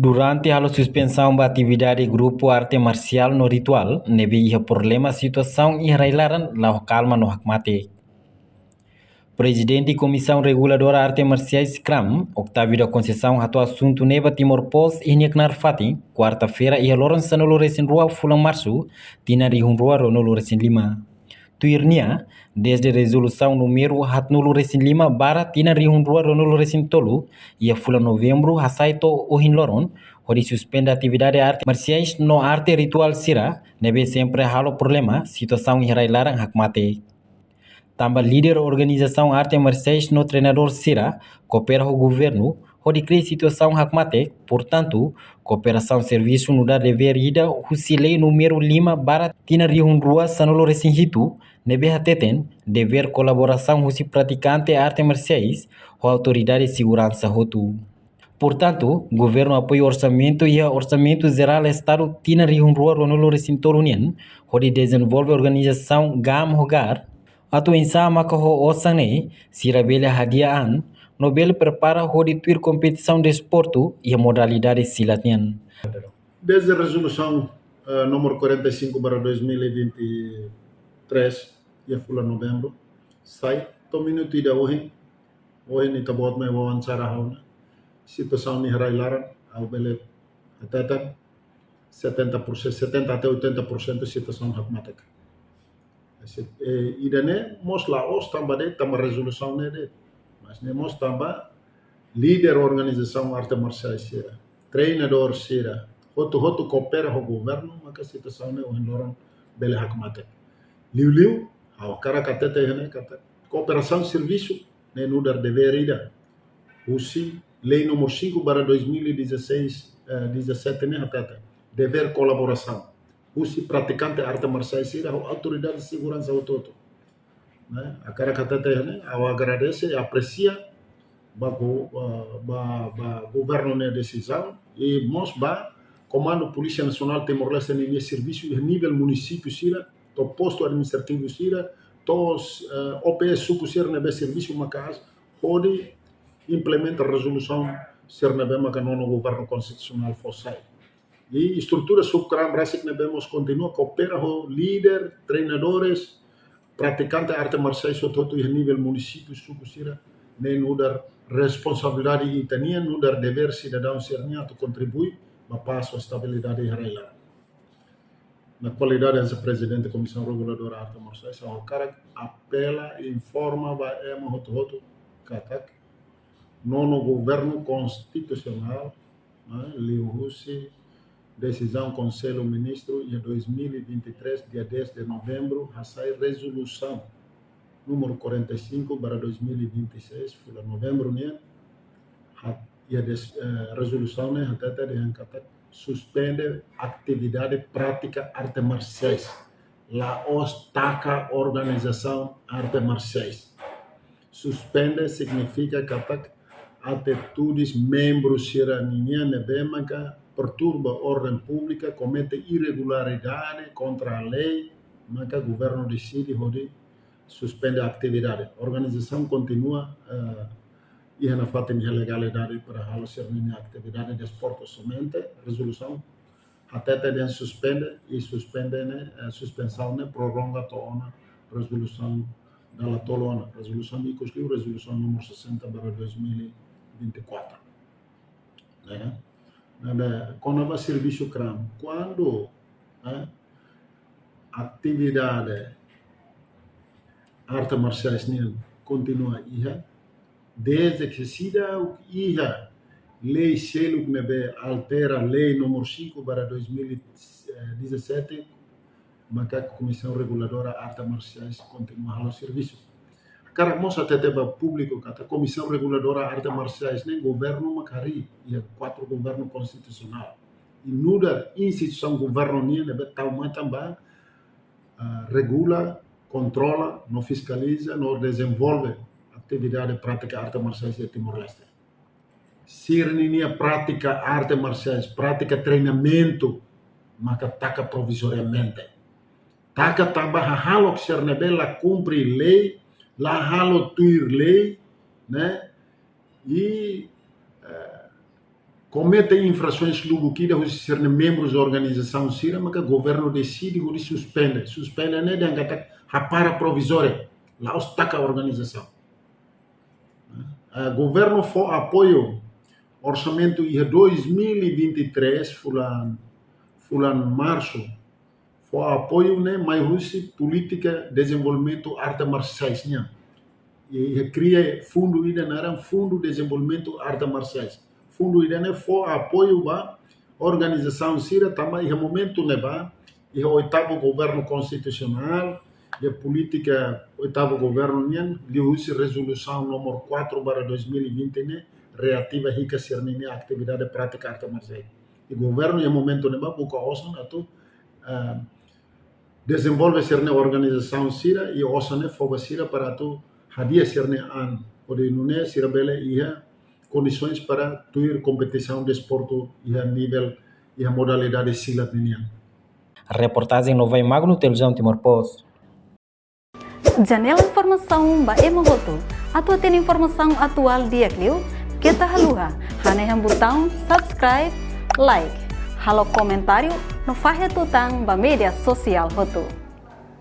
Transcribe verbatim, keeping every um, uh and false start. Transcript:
Durante halo suspensaun ba atividade grupu arte marsiál no rituál ne'ebé iha problema, situasaun iha rai-laran la'o kalma no hakmatek. Prezidente Komisaun Reguladora Arte Marsiais, KRAM, Octavio da Conceição, hato'o asuntu ne'e ba Timor Post iha nia knaar fatin, kuarta-feira, iha loron sanulu-resin-rua fulan Marsu, tinan rihun rua ruanulu-resin-lima. Tuir nia, dezde rezolusaun númeru haatnulu-resin-lima barra tinan rihun rua ruanulu-resin-tolu, iha fulan Novembru hasai to'o ohin loron, hodi suspende atividade arte marsiais no arte rituál sira ne'ebé sempre halo problema, situasaun iha rai-laran hakmatek. Tanba líder organizasaun arte marsiais no treinadór sira koopera ho governu hodi kria situasaun hakmatek, portantu, kooperasaun servisu nu'udar devér ida husi lei númeru lima barra tinan rihun rua sanulu-resin-hitu, ne'ebé hateten devér kolaborasaun husi pratikante arte marsiais ho autoridade seguransa hotu. Portantu, governu apoia orsamentu iha Orsamentu Jerál Estadu tinan rihun rua ruanulu-resin-tolu nian, hodi dezenvolve organizasaun GAM ho GAR, atu oinsá maka ho osan ne'e sira bele hadi'a an no bele prepara hodi tuir kompetisaun desportu iha modalidade silat nian. Dezde rezolusaun, eh, númeru quarenta e cinco barra dois mil e vinte e três, iha fulan Novembru, sai to'o minutu ida ohin, ohin ita-boot mai wawancara ha'u ona. Situasaun iha rai-laran, ha'u bele hateten setenta por cento, setenta até oitenta por cento situasaun hakmatek. Ese, eh, ida-ne'e mós la'ós tanba de'it, tanba rezolusaun ne'e de'it. Mas ne'e mós tanba líder organizasaun arte marsiais sira, treinadór sira, hotu-hotu koopera ho governu, maka situasaun ne'e ohin loron bele hakmatek. Liuliu, ha'u hakarak hatete iha ne'e katak kooperasaun servisu ne'e nu'udar devér ida husi lei númeru cinco barra dois mil e dezasseis, eh, dezassete ne'e hateten devér kolaborasaun husi pratikante arte marsiais sira ho autoridade seguransa hotu-hotu. Ne'e, hakarak hatete ne'e, ha'u agradese i apresia ba go-, ba, ba, ba governu nia desizaun, i mós ba Komandu Polísia Nasionál Timor-Leste ninia servisu iha nivel munisípiu sira, to'o postu administrativu sira, to'o, eh, O P S suku sira ne'ebé servisu maka'as hodi implementa rezolusaun sira ne'ebé maka nono governu konstitusionál fó sai. I estrutura sub-KRAM rasik ne'ebé mós kontinua koopera ho líder, treinadores, pratikante arte marsiais hotu-hotu iha nivel munisípiu, suku sira, ne'e nu'udar responsabilidade ita-nian, nu'udar devér sidadaun sira-nian atu kontribui ba pás ho estabilidade iha rai-laran. Na kualidade hanesan Prezidente Komisaun Reguladora Arte Marsiais, ha'u hakarak apela, informa ba ema hotu-hotu katak nono governu konstitusionál, ne'e, liuhusi desizaun Konsellu Ministru iha dois mil e vinte e três, dia dez de novembro, hasai rezolusaun númeru quarenta e cinco barra dois mil e vinte e seis, fulan Novembru nian, ha-, iha des-, eh, rezolusaun ne'e hatete dehan katak suspende atividade prátika arte marsiais, la'ós taka organizasaun arte marsiais. Suspende signifika katak atitudes membru sira ninian ne'ebé maka perturba orden públika, komete irregularidade kontra lei, maka governu deside hodi suspende atividade. Organizasaun kontinua, eh, iha nafatin iha legalidade para halo sira-ninia atividade desportu somente. Rezolusaun hatete dehan suspende, i suspende ne'e, eh, suspensaun ne'e prorroga to'o ona rezolusaun dala tolu ona, rezolusaun ikus liu, rezolusaun númeru sessenta barra dois mil e vinte e quatro. Ne'e? Ne'ebé, kona-ba servisu KRAM, kuandu, eh, atividade arte marsiais nian kontinua iha, dezde ke seidauk iha lei seluk ne'ebé altera lei númeru cinco barra dois mil e dezassete, maka Komisaun Reguladora Arte Marsiais kontinua halo servisu. Hakarak mós hatete ba públiku katak Komisaun Reguladora Arte Marsiais ne'e governu mak harii, iha kuadru governu konstitusionál. I nu'udar instituisaun governu nian ne'ebé tau matan ba, ah, regula, kontrola, no fiskaliza, no dezenvolve atividade prátika arte marsiais iha Timor-Leste. Sira-ninia prátika arte marsiais, prátika treinamentu, maka taka provizoriamente. Taka tanba hahalok sira ne'ebé la kumpre lei, la halo tuir lei, ne'e? I, eh, komete infrasoens lubuk ida husi sira-nia membrus organizasaun sira, maka governu deside hodi suspende. Suspende ne'e dehan katak hapara provizóriu, la'ós taka organizasaun. Ah, governu fó apoiu orsamentu iha dois mil e vinte e três, fulan, fulan Marsu, fó apoiu ne'e mai husi polítika dezenvolvimentu arte marsiais nian. I, i kria fundu ida naran Fundu Dezenvolvimentu Arte Marsiais. Fundu ida-ne'e fó apoiu ba organizasaun sira tanba iha momentu ne'ebá, iha oitavu governu konstitusionál, iha polítika oitavu governu nian, liuhusi rezolusaun númeru quatro barra dois mil e vinte ne'e, reativa hikas sira-nia atividade prátika arte marsiais. I governu iha momentu ne'ebá buka osan atu, eh, dezenvolve sira-nia organizasaun sira i osan ne'e fó ba sira para atu hadi'a sira-nia an, hodi nune'e sira bele iha kondisoens para tuir kompetisaun desportu iha nivel, iha modalidade silat ninian. Reportajen Novai Magno, Televizaun Timor Post. Janela informasaun ba ema hotu. Atu hatene informasaun atuál di'ak liu, keta haluha hanehan butaun subscribe, like, halo komentáriu no fahe tutan ba média sosiál hotu.